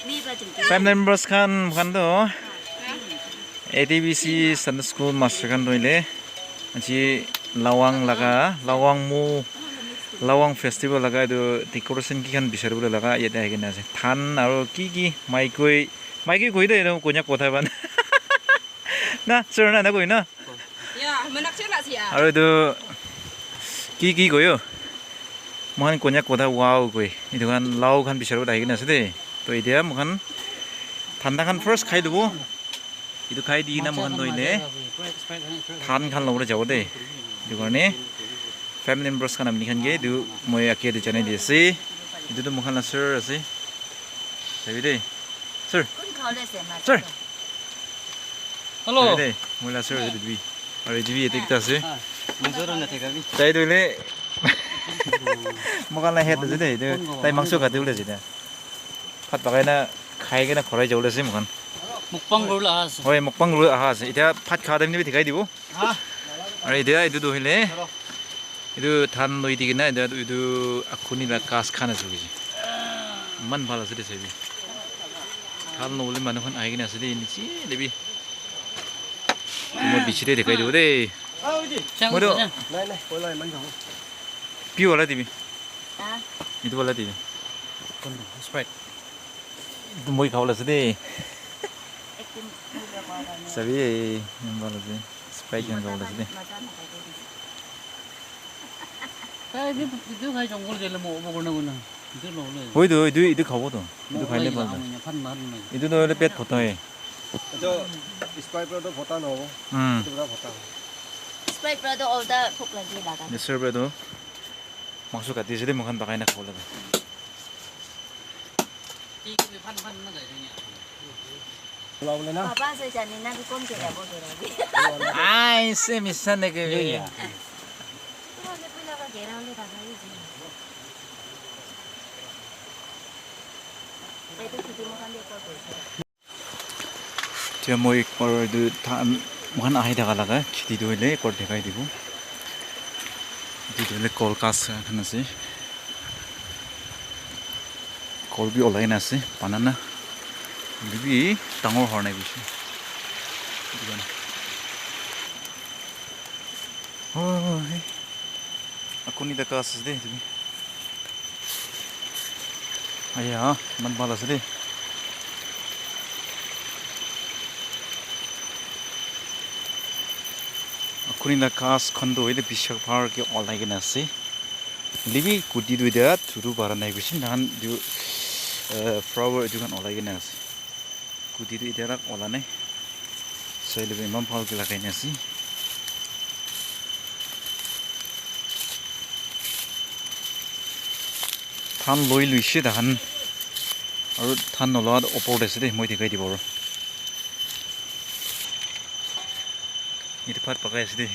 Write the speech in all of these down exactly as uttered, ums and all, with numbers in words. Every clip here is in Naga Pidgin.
Family members khan, khan toh A T B C Sunday School master khan toh hoile aji Lawang laga, Lawang mu, Lawang festival laga etu decoration ki khan bisari bole laga yate ahi kena ase. Than aro ki ki maikoi, maikoi koi de etu konyak kotha ban. Na, sir na, na koi na. Ya, manak sila siya. Aro etu ki ki koyo? Moikhan konyak kotha wow koi. Etu khan lau khan bisari bole ahi kena ase de. To etia moikhan thanda khan first khai lubo. Etu khai di kena moikhan noile than khan lobole jabo de. Etu karne family members khan apni khan ke etu moi ake de janai di ase. Etu tu moikhan la sir ase. Sabi de. Sir. Sir. Hello. Sabi de. Moi la sir ase etu bi. Aru etu bi yate ekta ase. Ah, nijor na theka bi. Tai tu le. Moikhan la head ase de. Etu tai mangso kati bole ase de. Phat pakai na khai kena khorai jabo le ase moikhan. Mukbang kuribole aha ase. Hoi, mukbang kuribole aha ase. Etia phat kha time te bi dikhai dibo. Ah. Aru etia etu tu hoile, etu than loi di kena etia etu akhuni la ghas khan ase koise. Iman bhal ase de sabi. Than lobole manu khan ahi kena ase de niche de bi. Moi biche de dikhai dibo de. Chang Moi tu chang. Nai, nai, koila iman jabo. Piu wala dibi. Ah. Etu wala dibi. Kon Sprite. Etu moi khabole ase de. Ekdum moi bya kwa karne. Sabi, iman bhal ase. Sprite khan khabole ase de. Maja napai de. Tai etu, etu khai jungle jale mo obo korna korna. Etu lobole. Hoi to, etu, etu khabo to. Etu khai le bhal to. Etu to hoile pet phota hai. Etu Sprite para to phota nahobo. Hmm. Etu para phota hobo. Sprite para to olta bhok lagi laga. Yes, sir, bro. Mangso kati ase de, moikhan bakai na khabo lage. Papa se jani na bi kon ke jabo de rabi. Ai, se misa ne ke. Etu khiti moikhan de ekor korise. Tia moi ekor etu than moikhan ahi thaka laga khiti tu hoile ekor dikhai dibo. Etu tu hoile kol ghas khan ase. Kol bi olai na ase, banana. Etu bi dangor howa nai bishi. Etu khan. Oh, hey. Akuni taka ase de, etu bi. Aya, iman bhal ase de. Akuni la ghas khan toh hoile bishi bhal ke olai kena ase. Hoile bi kuti tu etia thuru para nai bishi, nahan etu, eh, flower etu khan olai kena ase. Kuti tu etia tak ola nai. Sai le bi eman bhal ke lagai na ase. Than loi loise tahan. Aru than nola opor te ase de, moi dikhai dibo aru. Etu bhat pakai ase de.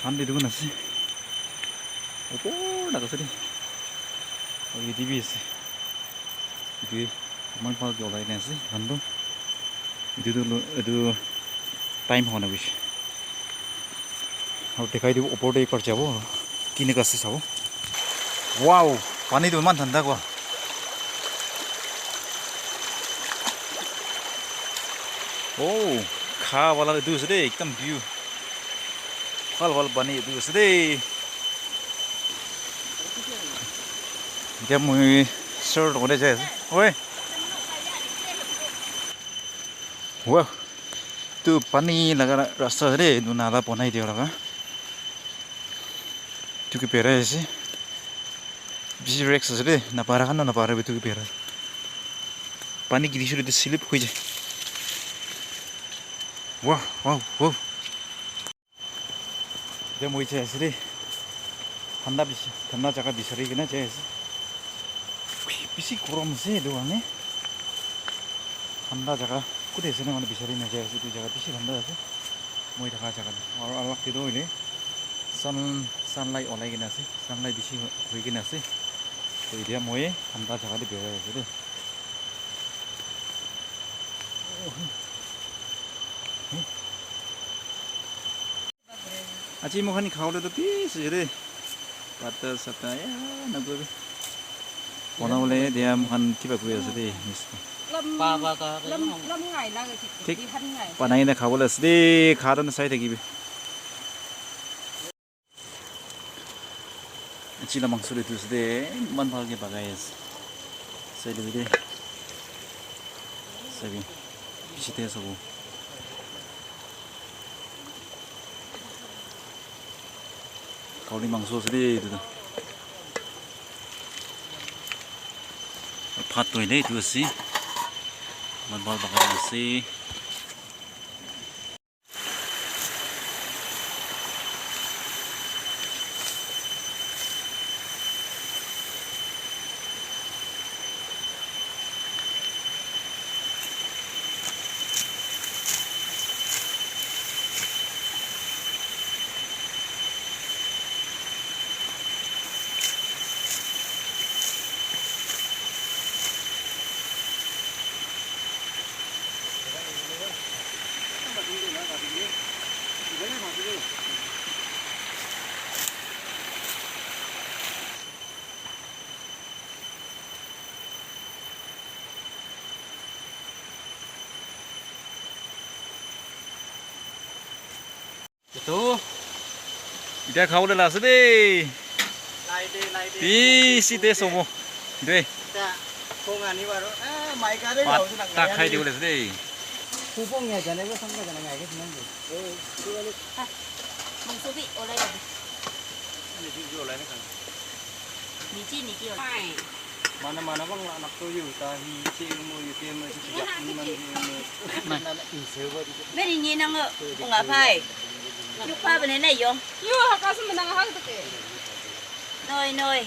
Than te dikhi na ase. Opor tak ase de. Aru yate bi ase. Etu eman bhal ke olai kena ase than tu. Etu tu lo-, etu time howa nai bishi. Aru dikhai dibo opor te ekbar jabo. Kineka ase sabo. Wow, pani tu eman thanda kwa. Oh, kha wala etu ase de, ekdam view. Bhal bhal pani etu ase de. Etia moi sir logot te jai ase. Oi. Wow. Tu pani laga ra-, rasta ase de, etu nala bonai dia laga. Etu ke berai ase. Bishi risk ase de, napara khan na napara etu ke berai. Pani giri shuru de slip hoi jai. Wow, wow, wow. Etia moi jai ase de. Thanda bishi, thanda jaga bisari kena jai ase. Ui, bishi gorom ase etu karne. Thanda jaga kute ase na manu bisari na jai ase, etu jaga bishi thanda ase. Moi thaka jaga te. Aru alak te toh hoile sun, sunlight olai kena ase. Sunlight bishi hoi kena ase. Toh etia moi thanda jaga te birai ase de. Aji moikhan khawole toh bishi ase de. Pata sata ya nakobi. Bonabole dia moikhan kiba kuri ase de. Lam, lam, lam ngai laga si, thik, kihan ngai. Banai na khabole ase de, kha dan sai thakibi. Achi la mangso de tu ase de, iman bhal ke bagai ase. Sai de de. Sabi, bishi taste hobo. Kawli mangso ase de etu tu. Bhat toh hoile etu ase. Iman bhal bakai ase. Etu. Etiya khabole la ase de. Lai de, lai de. Bishi taste hobo. De. Ekta khong ani baro. Eh, mai kare. Pat ta khai dibole ase de. Khong ya jane ko samjha jane ngai ke sunan de. Mangso bi olai la. Ni ji olai na khan. Ni ji, ni ji olai. Mana, mana bang la nak to yu ta hi che mo yu ke mo si ja ni man ni mo. Na na in se ba di. Meri ni nang o nga phai. Yu pa bene na yo. Yu ha ka su menang ha ke. Noi, noi.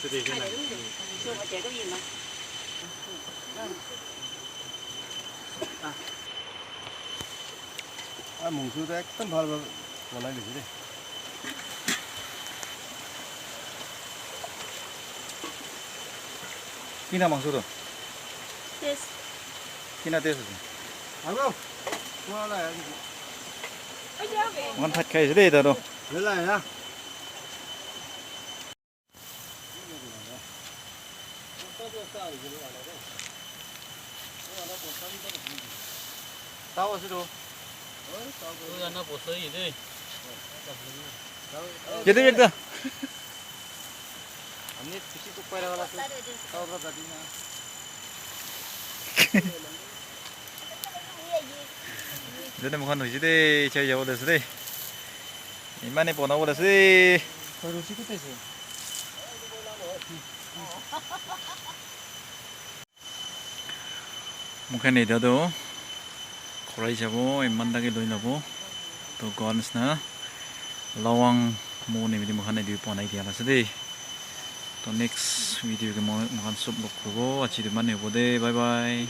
Yu ma che ko yi ma. Ah, mungsu to ekdom bhal bhal banai dise de. Kina mangso to? Taste. Kina taste ase? Aro, wala ya. Moikhan bhat khai ase de, eta to. Lela ya. Tao ase to. Oi, ana bosa yi de. Yate ekta. Ami bishi dukh pai laga ase. Tao pra gadi na. Jene moikhan hoise de, chai jabo de ase de. Imane bonabo de ase. Koi rosi kute ase? Moikhan eta toh khurai jabo, iman dagi loi labo. Toh ghor nishina lawang mo nimite moikhan etu banai dia la ase de. Toh next video te moi, moikhan sob log kuribo. Aji tu imane hobo de. Bye bye.